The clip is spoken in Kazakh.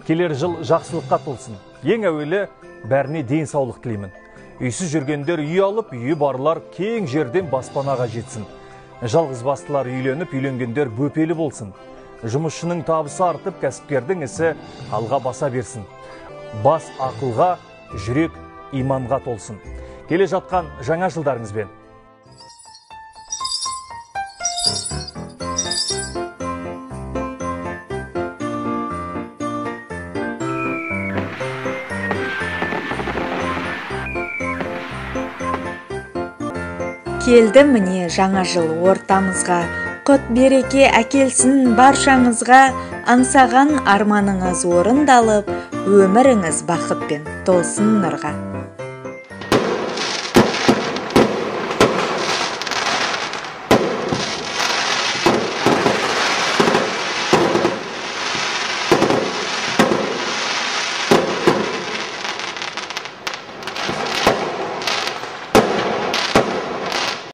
Келер жыл жақсылыққа толсын. Ең әуелі бәріне денсаулық тілеймін. Үйсіз жүргендер үй алып, үйі барлар кең жерден баспанаға жетсін. Жалғыз бастылар үйленіп, үйленгендер бөпелі болсын. Жұмысшының табысы артып, кәсіпкердің ісі алға баса берсін. Бас ақылға, жүрек иманға толсын. Келе жатқан жаңа жылдарыңызбен. Келді міне жаңа жыл ортамызға, құт береке әкелсін баршаңызға, аңсаған арманыңыз орындалып, өміріңіз бақытпен толсын нұрға.